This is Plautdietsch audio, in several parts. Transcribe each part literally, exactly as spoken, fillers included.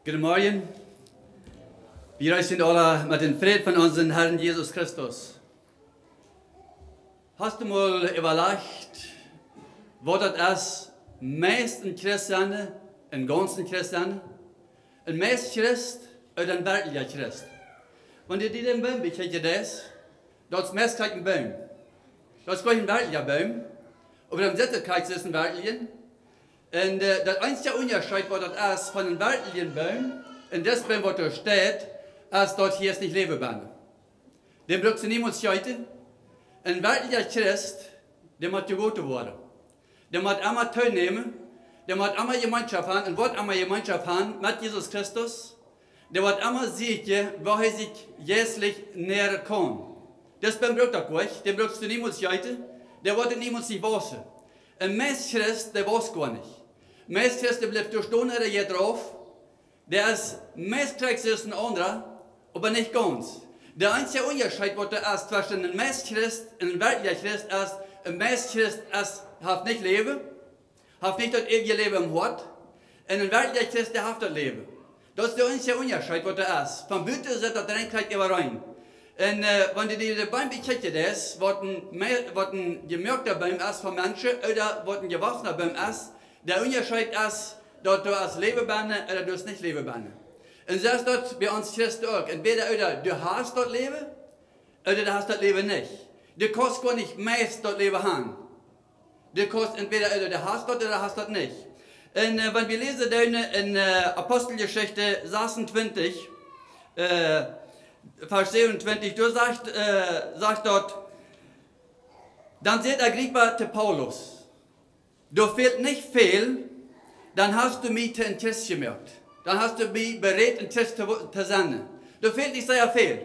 Guten Morgen. Wie grüßen alle mit dem Frieden von unserem Herrn Jesus Christus. Hast du mal überlegt, was das ist, meist ein Christ sein, ein ganzen Christ sein? Ein meist Christ oder ein wirklicher Christ? Wenn du dir den Baum bekijst, das, das ist meist kein Baum. Das ist kein wirklicher Baum. Aber dann sieht er kein, es ist ein wirklicher. Un äh, daut eensje Unjascheet waut daut es von een werkjlichen Boom un dis Boom waut doa steit, es daut hia es nich Läwen benne. Dän bruckst du niemols jeeten. Een werkjlicha Christ, dee mott jegoten woaren. Dee mott emma toonämen, dee mott emma Jemeenschoft han un woat emma Jemeenschoft han met Jesus Christus. Dee woat emma seenen, woo hee sikj jeistlich nähren kaun. Dis Boom bruckt daut nich, dän bruckst du niemols jeeten, dee woat niemols nich wausen. Een meist Christ, dee wausst goanich. Meist Christ, dee blift doa stonen, dee jeit rauf. Dee es meist krakjt soo aus een aundra, oba nich gaunz. De eensje Unjascheet waut doa es tweschen een meist Christ un een werkjlicha Christ es, een meist Christ es, haft nich Läwen, haft nich daut eewje Läwen em Hoat, un een werkjlicha Christ, dee haft daut Läwen. Daut es de eensje Unjascheet waut doa es. Von buten sitt daut rein krakjt äwareen. Un äh, wan du die de Boom bekjikjst, daut es, waut een, mea- waut een jemoakta Boom es von Menschen ooda waut een jewossna Boom es, de Unjascheet es, daut doa es Läwen benne ooda doa es nich Läwen benne. Un soo es daut bie ons Christen uk. Entwäda ooda du hast daut Läwen, ooda du hast daut Läwen nich. Du kaust goanich meist daut Läwen han. Du kaust entwäda, ooda du hast daut ooda hast daut nich. Un äh, wan wie läsen dan en äh, Aposteljeschicht sasuntwintich, äh, Varsch säwenuntwintich, doa sajcht, äh, sajcht daut: Dan säd Agrippa to Paulus: Doa fält nich väl, dan hast du mie to een Christ jemoakt. Dan hast du mie berät, een Christ to wo- to sennen. Doa fält nich sea väl.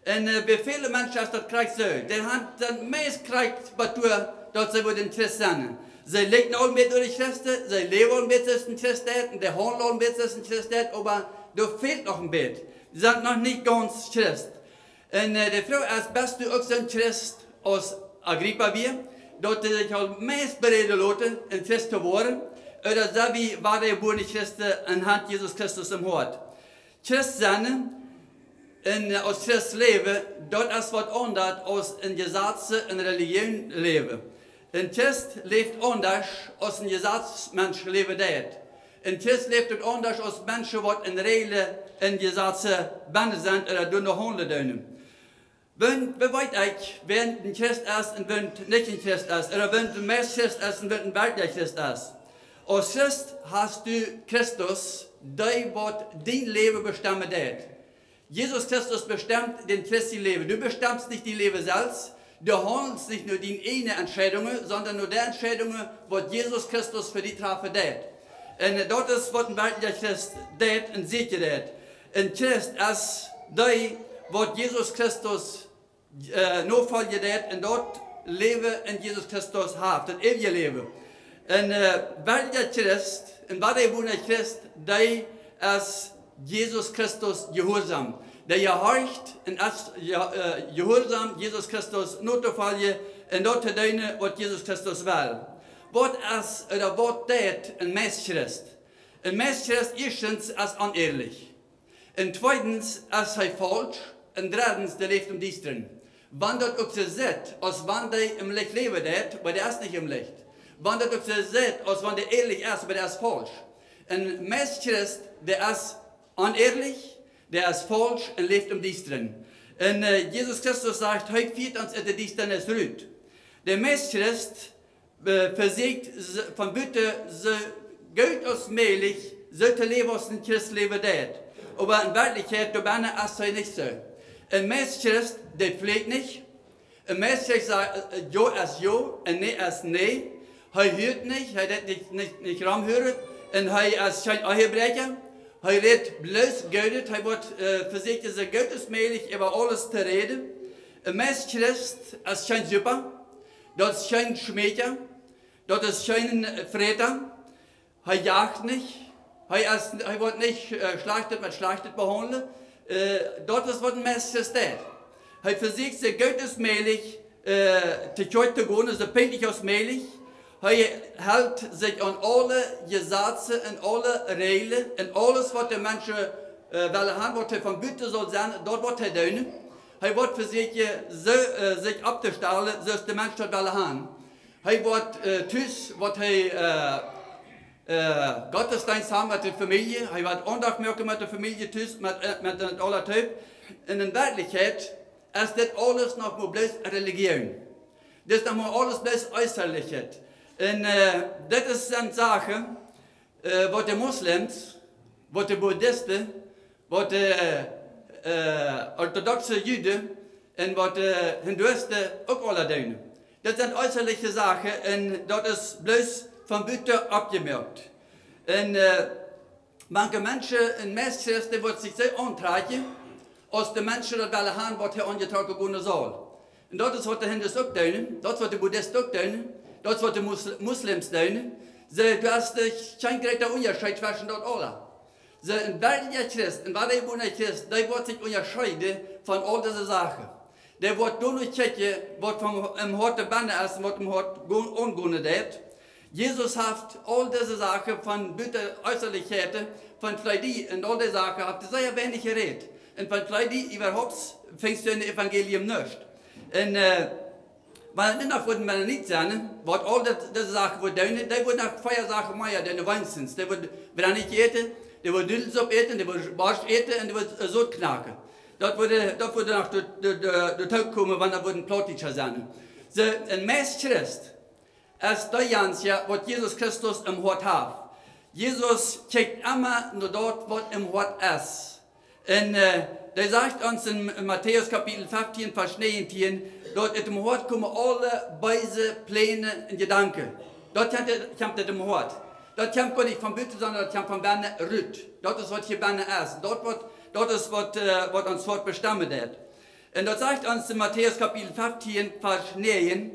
Un äh, bie väle Menschen es daut krakjt soo. Dee han daut meist krakjt bat doa, daut see wudden Christ sennen. See läwen aul een bät aus Christen, see läwen aul een bät aus een Christ, un dee haundlen aul een bät aus een Christ, oba doa fält noch een bät. See sent noch nich gaunz Christ. Un äh, de Froag es: Best du uk soo een Christ aus Agrippa wia, daut dee sikj aul meist beräden loten, een Christ to woaren? Ooda sent wie woare jebuarne Christen un han Jesus Christus em Hoat? Christ sennen un äh, aus Christ läwen, daut es waut aundret aus en Jesazen un Relijoon läwen. Een Christ läft aundasch aus een Jesatsmensch läwen deit. Een Christ läft uk aundasch aus Menschen waut en Räajlen un Jesazen benne sent ooda doa no haundlen doonen. Wan, woo weet ekj, wäa een Christ es un wäa nich een Christ es, ooda wäa een meist Christ es un wäa een werkjlicha Christ es? Aus Christ hast du Christus, dee waut dien Läwen bestemmen deit. Jesus Christus bestemt dän Christ sien Läwen. Du bestemmst nich dien Läwen selfst. Du haundelst nich no diene eejne Entscheidungen, sonda no de Entscheidungen, waut Jesus Christus fa die trafen deit. Un äh, daut es, waut een werkjlicha Christ deit un secha deit. Een Christ es dee, waut Jesus Christus äh, nofoljen deit un daut Läwen en Jesus Christus haft, daut eewje Läwen. Een äh, werkjlicha Christ, een woare jebuarna Christ, dee es Jesus Christus jehuarsom. Dee jehorcht un es je- äh, jehuarsom, Jesus Christus notofoljen un daut to doonen, waut Jesus Christus well. Waut es, ooda waut deit een meist Christ? Een meist Christ ieeschtens es onehrlich. Un tweedens es hee faulsch. Un dreddens, dee läft em Diestren. Wan daut uk soo sitt, aus wan dee em Licht läwen deit, oba dee es nich em Licht. Wan daut uk soo sitt, aus wan dee ehrlich es, oba dee es faulsch. Een meist Christ, dee es onehrlich, dee es faulsch un läft em Diestren. Un äh, Jesus Christus sajcht, hee fieet ons ut de Diestanis rut. De meist Christ äh, vesäkjt se- von buten soo goot aus mäajlich soo to läwen aus een Christ läwen deit. Oba en Werkjlichkjeit, doa benne es hee nich soo. Een meist Christ, dee flucht nich. Een meist Christ sajcht äh, jo es jo un nä es nä. Hee huat nich, hee deit nich, nich, nich romhuaren. Un hee es kjeen Ehebräakja. Hee rät bloos Goodet, hee woat äh, vesäkjen soo goot aus mäajlich äwa aules to räden. Een meist Christ es kjeen Supa. Daut es kjeen Schmäakja. Daut es kjeen Fräta. Hee jajcht nich. Hee es, hee woat nich äh, Schlajchtet met Schlajchtet behaundlen. Äh, daut es, waut een meist Christ deit. Hee vesäkjt soo goot aus mäajlich äh, to Kjoakj to gonen, soo pinktlich aus mäajlich. Hee helt sikj aun aule Jesazen un aule Räajlen un aules waut de Menschen äh, wellen haben, waut hee von buten saul sennen, daut woat hee doonen. Hee woat vesieekjen, soo, äh, sikj opptostalen, soo aus de Menschen daut wellen haben. Hee woat äh, tus, woat hee äh, äh, Gottesdeenst haben met de Famielje, hee woat Aundacht moaken met de Famielje tus, met, äh, met daut aula toop. Un en Werkjlichkjeit es dit aules noch mau bloos Religion. Dit es noch mau aules bloos Äußerlichkjeit. Un äh, dit es een Sachen, äh, waut de Moslems, waut de Buddhisten, waut de äh, äh, orthodoxe Juden un waut de Hinduisten uk aula doonen. Dit sent äußerliche Sachen un daut es bloos von buten oppjemoakt. Un äh, manche Menschen, een meist Christ, dee woat sikj soo auntrakjen, aus de Menschen daut wellen haben, waut hee aunjetrocken gonen saul. Un daut es waut de Hindus uk doonen, daut es waut de Buddhisten uk doonen, daut es waut de Mus Moslems doonen. See, du hast äh, kjeen jrata Unjascheet tweschen daut aula. See, een werkjlicha Christ, een woarheitlich jebuarna Christ, dee woat sikj unjascheeden von aul dise Sachen. Dee woat doano kjikjen, waut von em Hoat bennen es un waut em Hoat go- aungonen deit. Jesus haft aul dise Sachen von buten Äußerlichkjeiten, von Kjleeda un aul dee Sachen haft hee sea weinich jerät. Un von Kjleeda äwahaupt fingst du en daut Evangelium nuscht. Un äh, wan et nich noch fa de Mennoniten sent, waut aul dit, dise Sachen woat doonen, dee woat noch vea Sachen mea doonen, weens. Dee woat Brennekj äten, dee woat Nudels äten, dee woat Borscht äten un dee woat äh, Sot knacken. Daut woat, daut woat noch de, de, de, de Tiet komen, wan daut woat een Plautdietscha sennen. See, een meist Christ es dee Jans, jo, waut Jesus Christus em Hoat haft. Jesus kjikjt emma no daut, waut em Hoat es. Un äh, dee sajcht ons en, en Matäus Kapitel feftieen, Varsch näajentieen, daut ut em Hoat komen aule beese Pläne un Jedanken. Daut kjemt, kjemt ut em Hoat. Daut kjemt goanich von buten, sonda daut kjemt von bennen rut. Daut es waut hia bennen es. Daut, waut, daut es waut, äh, waut ons Hoat bestemmen deit. Un daut sajcht ons en Matäus Kapitel feftieen, Varsch näajen,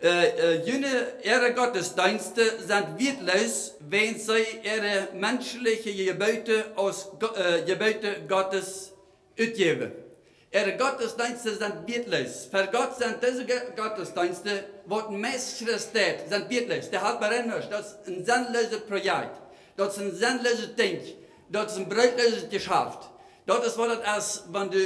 äh, äh, june, äare Gottesdeensten sent wieetloos, wan see äare menschliche Jeboten aus Go- äh, Jeboten Gottes utjäwen. Äare Gottesdeensten sent wieetloos. Fa Gott sent dise Ge- Gottesdeensten, waut een meist Christ deit, sent wieetloos. Dee halpen nuscht. Daut es een sennlooset Projekt. Daut es een sennlooset Dinkj. Daut es een brootlooset Jeschaft. Daut es waut daut es, wan du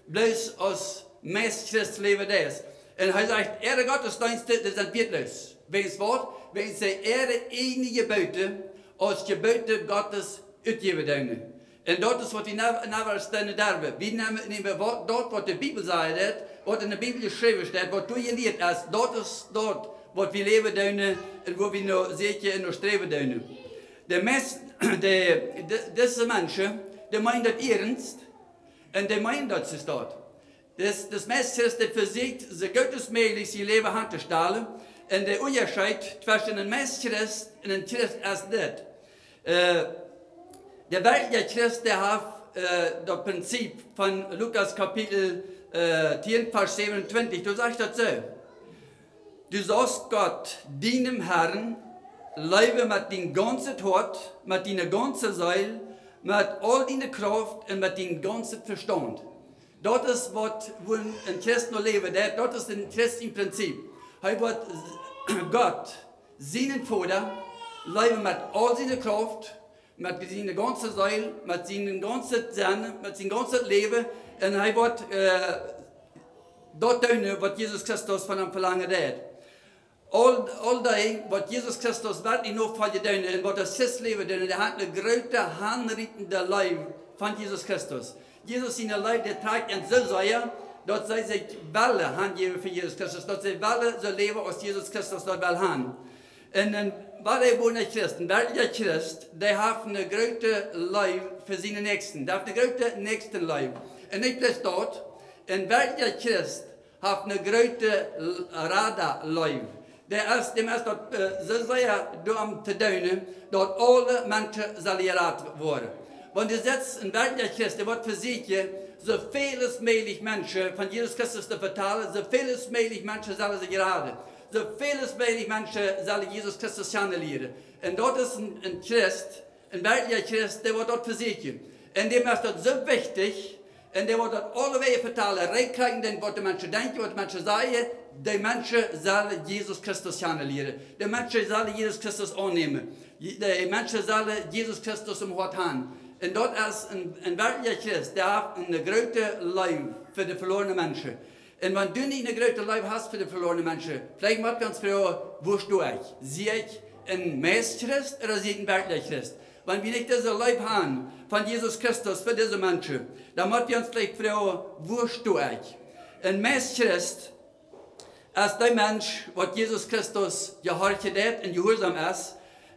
bloos aus meist Christ läwen deist. Un hee sajcht, äare Gottesdeensten, dee sent wieetloos. Wäajens waut? Wäajens see äare ieejne Jeboten aus Jeboten Gottes utjäwen doonen. Un daut es waut wie never, never stellen derwen. Wie nämen, nämen waut, daut waut de Bibel sajcht, waut en de Bibel jeschräwen steit, waut doa jelieet es, daut es daut waut wie läwen doonen un wua wie no sieekjen un no sträwen doonen. De meist, de, de, dise Menschen, dee meenen daut iernst un dee meenen daut see daut. Daut, daut meist Christ, dee vesieekjt, soo goot aus mäajlich sien Läwen aun to stalen. Un de Unjascheet tweschen een meist Christ un een Christ es dit. Äh, de werkjlicha Christ, dee haft äh, daut Prinzip von Lukas Kapitel äh, tieen, Varsch säwenuntwintich. Doa sajcht daut soo: Du saust Gott, dienen Herrn, leewen met dien gaunzet Hoat, met diene gaunze Seel, met aul diene Krauft un met dien gaunzet Vestaunt. Daut es waut, woo een Christ no läwen deit, daut es een Christ sien Prinzip. Hee woat Gott, sienen Voda, leewen met aul siene Krauft, met siene gaunze Seel, met sien gaunzet Sennen, met sien gaunzet Läwen. Un hee woat äh, daut doonen, waut Jesus Christus von am velangen deit. Aul, aul dee, waut Jesus Christus werkjlich nofoljen doonen un waut aus Christ läwen doonen, dee haben eene groote, hanrietende Leew von Jesus Christus. Jesus siene Leew, dee trakjt an soo sea, daut see sikj wellen hanjäwen fa Jesus Christus, daut see wellen soo läwen aus Jesus Christus daut well haben. Un een woarheitlich jebuarna Christ, een werkjlicha Christ, dee haft eene groote Leew fa sienen Näakjsten. Dee haft eene groote Näakjstenleew. Un nich bloos daut, een werkjlicha Christ haft eene groote L-, Radaleew. Dee es, däm es daut äh, soo sea doarom to doonen, daut aule Menschen sellen jerat woaren. Wan du sitst, een werkjlicha Christ, dee woat vesieekjen, soo väl aus mäajlich Menschen von Jesus Christus to vetalen, soo väl aus mäajlich Menschen sellen sikj raden. Soo väl aus mäajlich Menschen sellen Jesus Christus kjanen lieren. Un daut es een, een Christ, een werkjlicha Christ, dee woat daut vesieekjen. Un däm es daut soo wichtich, Un dee woat daut aulewäajen vetalen, rutjekjikjen, dan waut de Menschen denkjen, waut de Menschen sajen. De Menschen sellen Jesus Christus kjannen lieren. De Menschen sellen Jesus Christus aunnämen. De Menschen sellen Jesus Christus em Hoat haben. Un daut es een, een werkjlicha Christ, dee haft eene groote Leew fa de veloarne Menschen. Un wan du nich eene groote Leew hast fa de veloarne Menschen, veleicht mott wie ons froagen: Wua sto ekj? Sie ekj een Mess-Christ ooda sie ekj een werkjlicha Christ? Wan wie nich dise Leew haben von Jesus Christus fa dise Menschen, dan mott wie ons veleicht froagen: Wua sto ekj? Een Mess-Christ es dee Mensch, waut Jesus Christus jehorchen deit un jehuarsom es.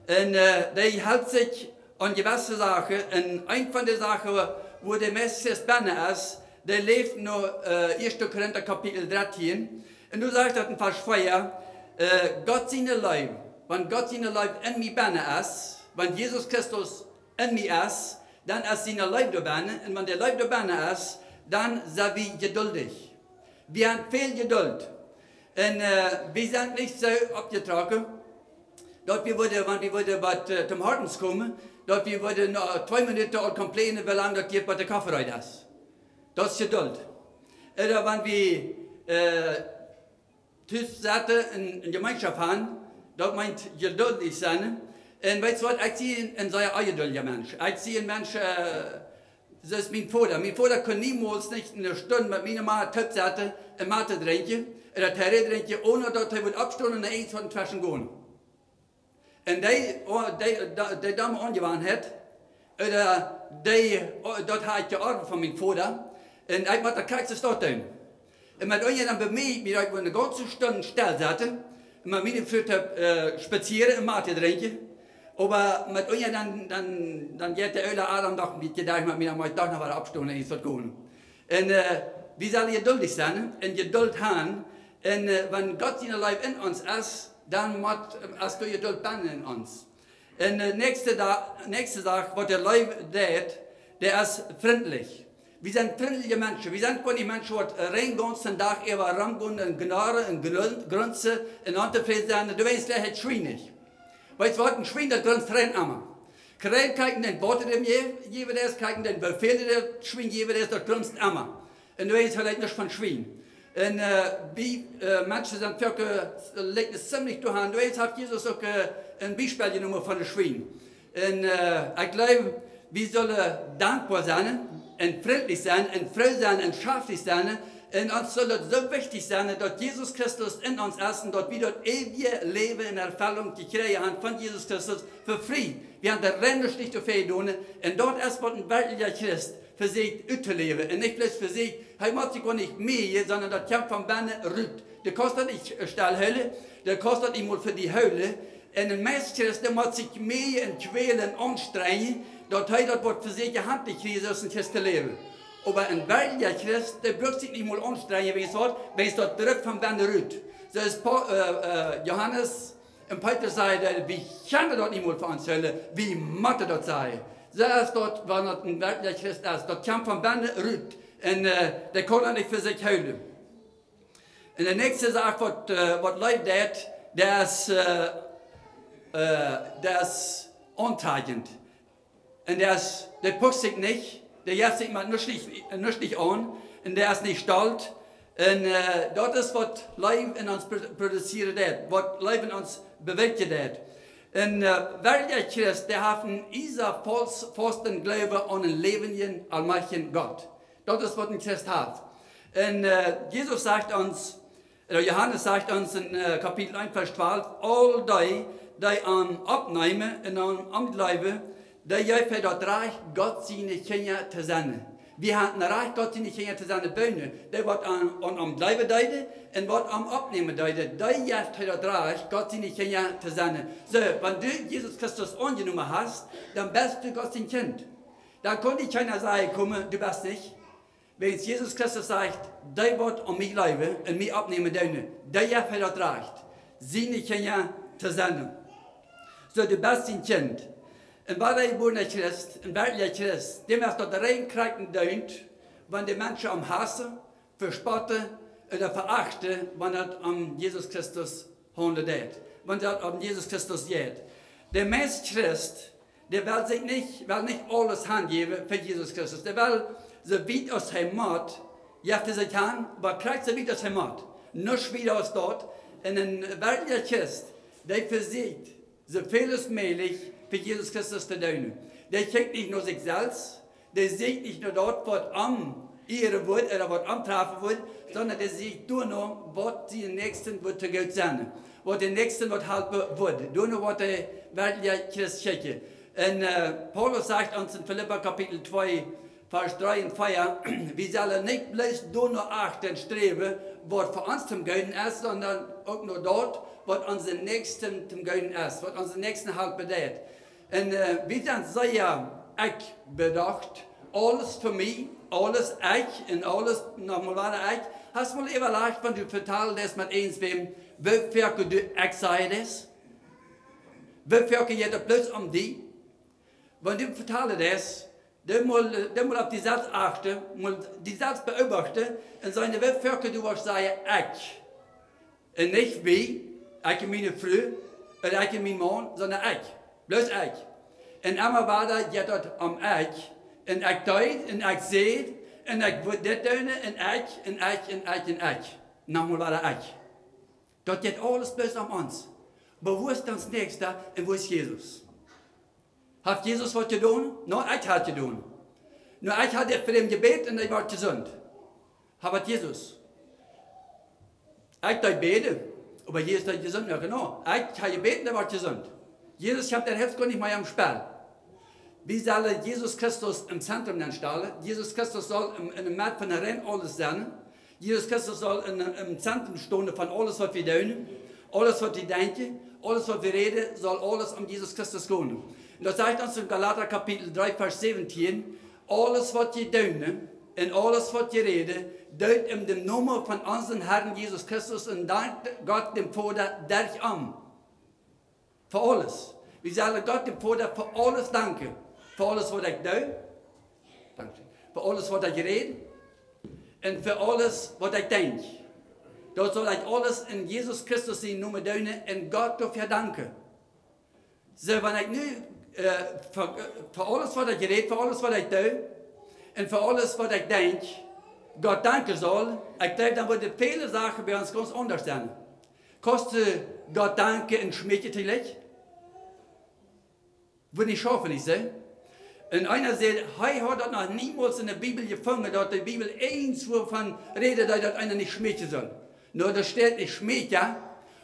Un, äh, dee helt sikj aun jewesse Sachen. Un eent von de Sachen, wua de Mess-Christ bennen es, dee läft no, äh, Ieeschte Korinta Kapitel dartieen. Un doa sajcht daut en Varsch vea: Äh, Gott siene Leew, wan Gott siene Leew en mie bennen es, wan Jesus Christus en mie es, dan es siene Leew doa bennen. Un wan de Leew doa bennen es, dan sent wie jeduldich. Wie haben väl Jeduld. Un, äh, wie sent nich soo oppjetrocken, daut wie wudden, wan wie wudden waut, äh, toom Horten komen, daut wie wudden no twee Minuten aul complainen, woo lang daut diat, bat de Koffe reed es. Daut es Jeduld. Ooda wan wie, äh, tus sitten un, un Jemeenschoft haben, daut meent jeduldich sennen. Un weetst waut, ekj sie een, een sea onjeduldja Mensch. Ekj sie een Mensch, äh, soo aus mien Voda. Mien Voda kunn niemols nich eene Stund met miene Mame toop sitten un Mate drinkjen, ooda Tee drinkjen, onen daut hee wudd oppstonen un irjentwaut tweschen gonen. Un dee, oh, dee, dee, dee Dame aunjewoant haud, ooda dee, oh, daut haud ekj jeorft von mien Voda. Un ekj mott daut krakjt soo doonen. Un met eemol dan bemieed ekj mie, daut ekj wudd eene gaunze Stund stell sitten un met miene Fru, äh, spazieren un Mate drinkjen. Oba met eemol dan, dan, dan jeit de oola Adam doch met mie, dan mott ekj doch noch waut oppstonen un irjentwaut gonen. Un, äh, wie sellen jeduldich sennen un Jeduld haben. Un, äh, wan Gott siene Leew en ons es, dan mott, äh, es doa Jeduld bennen en ons. Un, äh, näakjste Da-, näakjste Sach, waut de Leew deit, dee es frintlich. Wie sent frintliche Menschen. Wie sent goanich Menschen, waut, äh, dän gaunzen Dach äwa romgonen un gnarren un grun-, grunzen un ontofräd sennen. Du weetst, dee haft Schwien nich. Weetst waut, een Schwien, daut grunzt rein emma. Krakjt kjikjen, daut waut du däm jäwen deist, kjikjen, daut Befäl, daut Schwien jäwen deist, daut grunzt emma. Un du weetst, hee lat nuscht von Schwien. Un, äh, wie, äh, Menschen sent foaken, äh, licht es ziemlich doahan. Du weetst, haft Jesus uk, äh, een Biespel jenomen von de Schwien. Un, äh, ekj jleew, wie sellen dankboa sennen un frintlich sennen un froo sennen un schaftich sennen. Un ons saul daut soo wichtich sennen, daut Jesus Christus en ons es un daut wie daut eewje Läwen en Erfellunk jekjräajen haben von Jesus Christus fa frie. Wie haben doa rein nuscht doafäa jedonen. Un daut es, waut een werkjlicha Christ vesieekjt uttoläwen. Un nich bloos vesieekjt, hee mott sikj goanich mäajen, sonda daut kjemt von bennen rut. Du kaust daut nich, äh, stell hoolen, du kaust daut nich mol fa die hoolen. Un een Mess-Christ, dee mott sikj mäajen un kjwälen un aunstrenjen, daut hee daut woat vesieekjen, Haunt to kjrieen, soo aus een Christ to läwen. Oba een werkjlicha Christ, dee brukt sikj nich mol aunstrenjen, weetst waut, wiels daut drifft von bennen rut. Soo aus Pa-, äh, äh, Johanes un Petrus säden, wie kjennen daut nich mol fa ons hoolen, wie motten daut sajen. Soo es daut, wan daut een werkjlicha Christ es, daut kjemt von bennen rut. Un, äh, dee kaun daut nich fa sikj hoolen. Un de näakjste Sach, waut, äh, waut Leew deit, daut es, äh, äh, daut es auntrakjent. Un daut es, daut pucht sikj nich, daut jeft sikj met nuscht nich, nuscht nich aun. Un daut es nich stolt. Un, äh, daut es, waut Leew en ons pro-, produzieren deit, waut Leew en ons bewirkjen deit. Un, äh, werkjlicha Christ, dee haft een iesa faust-, fausten Gloowen aun een läwendjen, aulmajchtjen Gott. Daut es, waut een Christ haft. Un, äh, Jesus sajcht ons, äh, Johanes sajcht ons en, äh, Kapitel eent, Varsch twalf: Aul dee, dee am oppneemen un am, am jleewen, dee jeft hee daut Rajcht, Gott siene Kjinja to sennen. Wie haben een Rajcht, Gott siene Kjinja to sennen, boolt. Dee, waut am, am, am jleewen deeden un waut am oppnämen deeden, dee jeft hee daut Rajcht, Gott siene Kjinja to sennen. Soo, wan du Jesus Christus aunjenomen hast, dan best du Gott sien Kjint. Dan kaun die kjeena sajen: Komm, du best nich. Wiels Jesus Christus sajcht: Dee, waut aun mie jleewen un mie oppnämen doonen, dee jeft hee daut Rajcht, siene Kjinja to sennen. Soo, du best sien Kjint. Een woajebuarna Christ, een werkjlicha Christ, däm es daut rein krakjt jedunt, wan de Menschen am hausen, vespotten ooda veachten, wan daut om Jesus Christus haundlen deit, wan daut om Jesus Christus jeit. De Mess-Christ, Dee well sikj nich, well nich aules hanjäwen fa Jesus Christus. Dee well soo wiet aus hee mott, jeft hee sikj han, oba krakjt soo wiet aus hee mott. Nuscht wieda aus daut. Un een werkjlicha Christ, dee vesieekjt soo väl aus mäajlich fa Jesus Christus to doonen. Dee kjikjt nich no sikj selfst, dee sieekjt nich no daut, waut am ieren woat ooda waut am trafen woat, sonda dee sieekjt doano, waut dän Näakjsten woat to goot sennen, waut dän Näakjsten woat halpen woat. Doano woat de werkjlicha Christ kjikjen. Un, äh, Paulus sajcht ons en Filippa Kapitel twee, Varsch dree un vea, wie sellen nich bloos doano achten un sträwen, waut fa ons toom Gooden es, sonda uk no daut, waut onsen Näakjsten toom Gooden es, waut onsen Näakjsten halpen deit. Un, äh, wie sent sea ekj bedocht. Aules fa mie, aules ekj un aules noch mol wada ekj. Hast mol äwalajcht, wan du vetalen deist met irjentwäm, woo foaken du ekj sajen deist? Woo foaken jeit daut bloos om die? Wan du vetalen deist, dan mol, dan mol opp die selfst achten, mol die selfst beobachten un seenen, woo foaken du woascht sajen, ekj. Un nich wie, ekj un miene Fru, ooda ekj un mien Maun, sonda ekj. Bloos ekj. Un emma wada jeit daut om ekj. Un ekj deed, un ekj säd, un ekj wudd dit doonen, un ekj, un ekj, un ekj, un ekj. Noch mol wada ekj. Daut jeit aules bloos om ons. Oba wua es ons Näakjsta un wua es Jesus? Haft Jesus waut jedonen? No, ekj hab jedonen. No, ekj hab fa däm jebät un dee wort jesunt. Haft waut Jesus? Ekj deed bäden, oba Jesus deed jesunt moaken. No, ekj hab jebät un dee wort jesunt. Jesus kjemt doa selfst goanich mea em Spell. Wie sellen Jesus Christus em Zentrum nenstalen. Jesus Christus saul en, en de Medd von de Rum aules sennen. Jesus Christus saul en, em Zentrum stonen von aules, waut wie doonen, aules, waut wie denkjen, aules, waut wie räden, saul aules om Jesus Christus gonen. Un daut sajcht ons en Galata Kapitel dree, Varsch säwentieen: Aules, waut jie doonen un aules, waut jie räden, doot en dän Nomen von onsen Harn Jesus Christus un dankt Gott, däm Voda, derch am. Fa aules. Wie sellen Gott, däm Voda, fa aules danken. Fa aules, waut ekj doo. Dankscheen. Fa aules, waut ekj räd. Un fa aules, waut ekj denkj. Daut saul ekj aules en Jesus Christus sienen Nomen doonen un Gott doafäa danken. Soo, wan ekj nu, äh, fa, fa aules, waut ekj räd, fa aules, waut ekj doo, un fa aules, waut ekj denkj, Gott danken saul, ekj jleew, dan wudden väle Sachen bie ons gaunz aundasch sennen. Kaust du Gott danken un schmeekjen toojlikj? Wudd nich schaufen, nich soo? Un eena säd, hee haud daut noch niemols en de Bibel jefungen, daut de Bibel irjentwua von räden deed, daut eena nich schmeekjen saul. No, doa steit nich schmeekjen,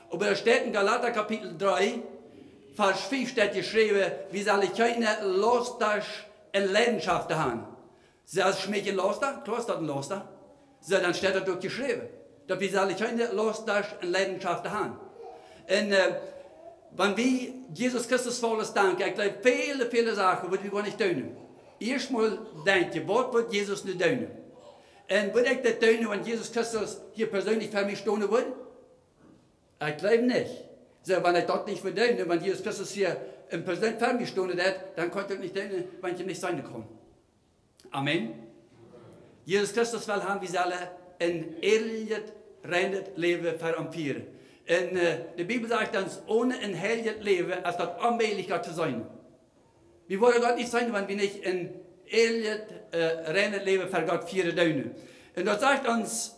oba doa steit en Galata Kapitel dree, Varsch fief steit jeschräwen, wie sellen kjeene Laustasch un Leidenschaften haben. Soo, es schmeekjen Lausta? Kloa es daut een Lausta. Soo, dan steit daut uk jeschräwen, daut wie sellen kjeene Laustasch un Leidenschaften haben. Un, äh, wan wie Jesus Christus fa aules danken, ekj jleew, väle, väle Sachen wudden wie goanich doonen. Ieescht mol denkjen, waut wudd Jesus nu doonen? Un wudd ekj daut doonen, wan Jesus Christus hia perseenlich ver mie stonen wudd? Ekj jleew nich. Soo, wan ekj daut nich wudd doonen, wan Jesus Christus hia en Persoon ver mie stonen deed, dan kunn ekj daut nich doonen, wan ekj am nich seenen kunn. Amen. Jesus Christus well haben, wie sellen een ehrlichet, reinet Läwen fa am fieren. Un, äh, de Bibel sajcht ons, onen een heiljet Läwen es daut onmäajlich, Gott to seenen. Wie woaren Gott nich seenen, wan wie nich een ehrlichet, äh, reinet Läwen fa Gott fieren doonen. Un daut sajcht ons,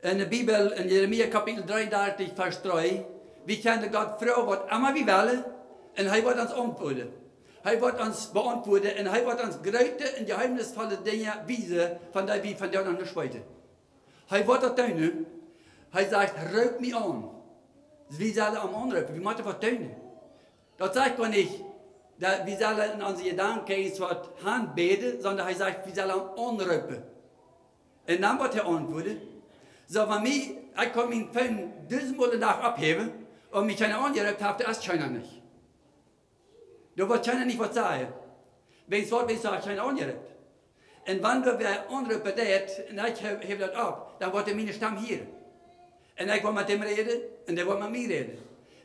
en de Bibel, en Jeremia Kapitel dreeundartich, Varsch dree, wie kjennen Gott froagen, waut emma wie wellen, un hee woat ons auntwuaden. Hee woat ons beauntwuaden un hee woat ons groote un jeheemnisvolle Dinja wiesen, von dee wie vondoag noch nich weeten. Hee woat daut doonen. Hee sajcht, roopt mie aun. Wie sellen am aunroopen, wie motten waut doonen. Daut sajcht goanich, daut wie sellen en onse Jedanken irjentwaut han bäden, sonda hee sajcht, wie sellen am aunroopen. Un dan woat hee auntwuaden. Soo, wan mie, ekj kaun mienen Phone dusentmol de Nacht opphäwen, wan mie kjeena aunjeroopt haft, dan es kjeena nich. Dan woat kjeena nich waut sajen. Wäajens waut, wäajens daut kjeena aunjeroopt. Un wan wäa aunroopen deit, un ekj häw, häw daut opp, dan woat hee miene Stemm hieren. Un ekj woa met däm räden, un dee woat met mie räden.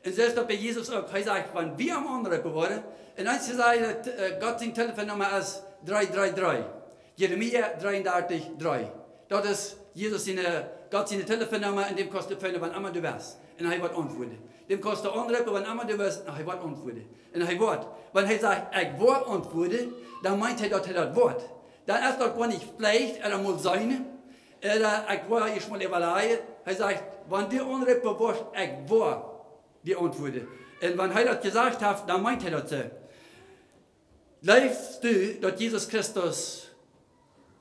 Un soo es daut bie Jesus uk. Hee sajcht, wan wie am aunroopen woaren, un eent sajcht daut, äh, Gott siene Telefonnumma es dree dree dree. Jeremia dreeundartich dree. Daut es Jesus siene, Gott siene Telefonnumma, un däm kaust du phoonen, wan emma du west. Un hee woat auntwuaden. Däm kaust du aunroopen, wan emma du west, un hee woat auntwuaden. Un hee woat. Wan hee sajcht, ekj woa auntwuaden, dan meent hee, daut hee daut woat. Dan es daut goanich veleicht, ooda mol seenen, ooda ekj woa hia mol äwalajen. Hee sajcht, wan du aunroopen woascht, ekj woa die auntwuaden. Un wan hee daut jesajcht haft, dan meent hee daut soo. Jleefst du, daut Jesus Christus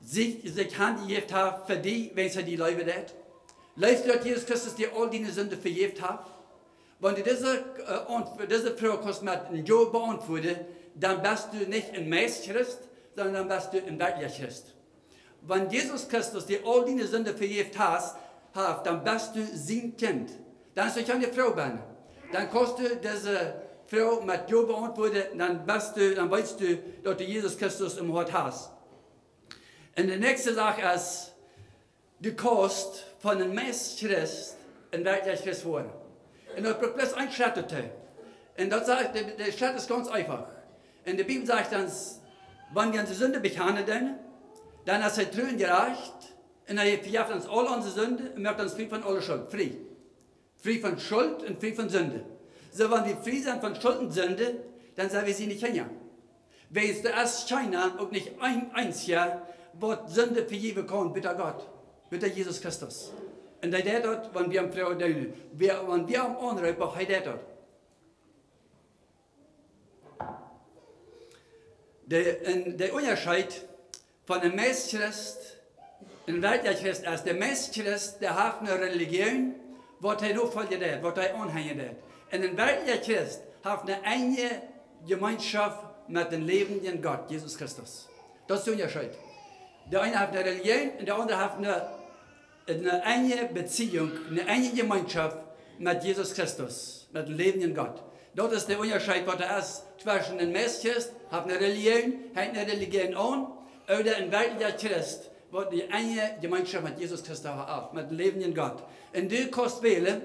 sikj, sikj hanjejäft haft fa die, wiels hee die leewen deit? Jleefst du, daut Jesus Christus die aul diene Sinden vejäft haft? Wan du dise, äh, aunt-, dise Froag kaust met een Jo beauntwuaden, dan best du nich een Meist-Christ, sonda dan best du een werkjlicha Christ. Wan Jesus Christus die aul diene Sinden vejäft haft, haft, dan best du sien Kjint. Dan es doa kjeene Froag bie. Dan kaust du dise Froag met Jo beauntwuaden, dan best du, dan weetst du, daut du Jesus Christus em Hoat hast. Un de näakjste Sach es, du kaust von een Meist-Christ een werkjlicha Christ woaren. Un daut brukt bloos een Schrett doatoo. Un daut sajcht, de, de Schrett es gaunz eefach. Un de Bibel sajcht ons, wan wie onse Sinden bekjanen, dan, dan es hee tru un jerajcht, un hee vejeft ons aul onse Sinden un moakt ons frie von aule Schult. Frie. Frie von Schult un frie von Sind. Soo, wan wie frie sent von Schult un Sind, dan sent wie siene Kjinja. Wiels doa es kjeena, uk nich een eensja, waut Sind vejäwen kaun, buta Gott, buta Jesus Christus. Un hee deit daut, wan wie am Froagen doonen. Wie, wan wie am aunroopen, hee deit daut. De, un de Unjascheet von een Meist-Christ un een werkjlicha Christ es, de Meist-Christ, dee haft eene Relijoon, waut hee nofoljen deit, waut hee aunhenjen deit. Un een werkjlicha Christ haft eene enje Jemeenschoft met dän läwendjen Gott, Jesus Christus. Daut es de Unjascheet. De eene haft eene Relijoon un de aundre haft eene eene enje Beziehunk, eene enje Jemeenschoft met Jesus Christus, met dän läwendjen Gott. Daut es de Unjascheet, waut doa es tweschen een Meist-Christ, haft eene Relijoon, hängt eene Relijoon aun, ooda een werkjlicha Christ, waut eene enje Jemeenschoft met Jesus Christus haft, met dän läwendjen Gott. Un du kaust wälen,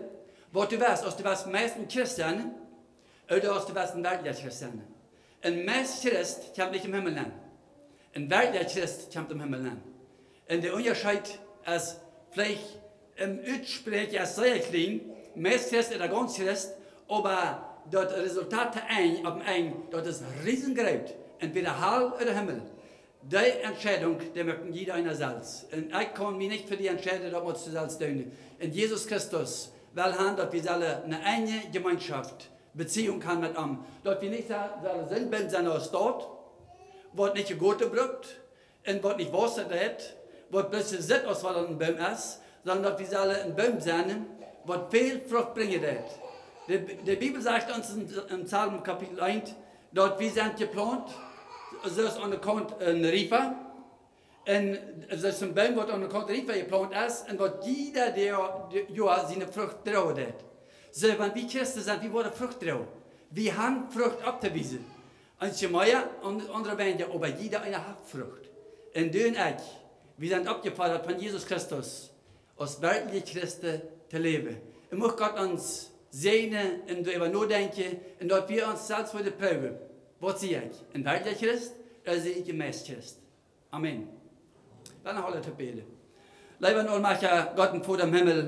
waut du west, aus du west meist een Christ sennen, ooda aus du west een werkjlicha Christ sennen. Een Meist-Christ kjemt nich em Himmel nenn. Een werkjlicha Christ kjemt em Himmel nenn. Un de Unjascheet es veleicht em Utspräakjen es sea kjlien, Meist-Christ ooda gaunz Christ, oba daut Resultat to Enj, opp Enj, daut es riesengroot. Entwäda Hal ooda Himmel. Dee Entscheidunk, dee moakt jieda eena selfst. Un ekj kaun mie nich fa die entscheiden, daut motst du selfst doonen. Un Jesus Christus well han, daut wie sellen eene enje Jemeenschoft, Beziehunk han met am. Daut wie nich sa-, sellen soo een Boom sennen aus daut, waut nich jegoten brukt un waut nich Wota deit, waut bloos sitt aus waut een Boom es, sonda daut wie sellen een Boom sennen, waut väl Frucht brinjen deit. De, de Bibel sajcht ons en, en Psalm Kapitel eent, daut wie sent jeplaunt, soo aus aun de Kaunt een Riefa. Un soo aus een Boom, waut aun de Kaunt Riefa jeplaunt es, un waut jieda Joa, Joa siene Frucht droagen deit. Soo, wan wie Christen sent, wie woaren Frucht droagen. Wie han Frucht opptowiesen. Eenje mea, aun-, aundre weinja, oba jieda eena haft Frucht. Un du un ekj, wie sent oppjefodat von Jesus Christus, aus werkjlicha Christ to läwen. Un mucht Gott ons säajnen un doaräwa nodenkjen un daut wie ons selfst wudden proowen. Waut sie ekj? Een werkjlicha Christ ooda sie ekj een Meist-Christ? Amen. Dan noch aule to bäden. Leewa un aulmajchtja Gott un Voda em Himmel,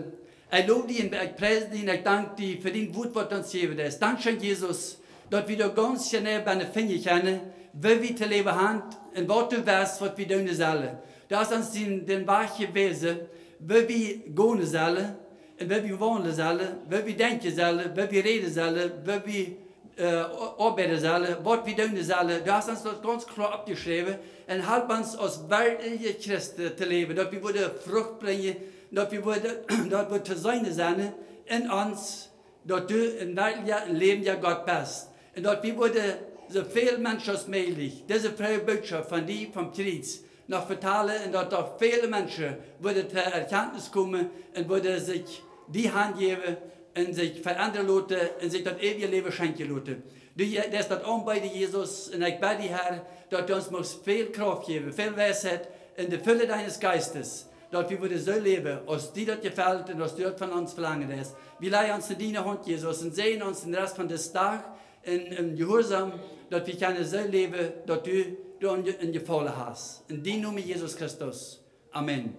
ekj low die un ekj pries die un ekj dank die fa dien Wuat, waut du ons jejäft hast. Dankscheen, Jesus, daut wie doa gaunz jeneiw bie de Finja kjennen, woo wie to läwen han un waut du west, waut wie doonen sellen. Du hast ons dän, dän Wajch jewäsen, woo wie gonen sellen un woo wie waundlen sellen, woo wie denkjen sellen, woo wie räden sellen, woo wie, äh, o-, oabeiden sellen, waut wie doonen sellen. Du hast ons daut gaunz kloa oppjeschräwen un halp ons aus werkjlicha Christ to läwen, daut wie wudden Frucht brinjen, daut wie wudden, daut wudd to seenen sennen en ons, daut du een werkjlicha, een läwendja Gott best. Un daut wie wudden soo väl Menschen aus mäajlich dise frohe Bootschoft von die, vom Kjriez, noch vetalen un daut doa väle Menschen wudden to Erkjantnis komen un wudden sikj die hanjäwen un sikj veendren loten un sikj daut eewje Läwen schenkjen loten. Du, du deist daut aunbeeden, Jesus, un ekj bäd die, Herr, daut du ons muchst väl Krauft jäwen, väl Weisheit un de Felle deines Geistes, daut wie wudden soo läwen, aus die daut jefelt un aus du daut von ons velangen deist. Wie lajen ons en diene Haunt, Jesus, un säajen ons dän Rest von disen Dach en, en Jehuarsaum, daut wie kjennen soo läwen, daut du, du ons en Jefaulen hast. En dienen Nomen, Jesus Christus. Amen.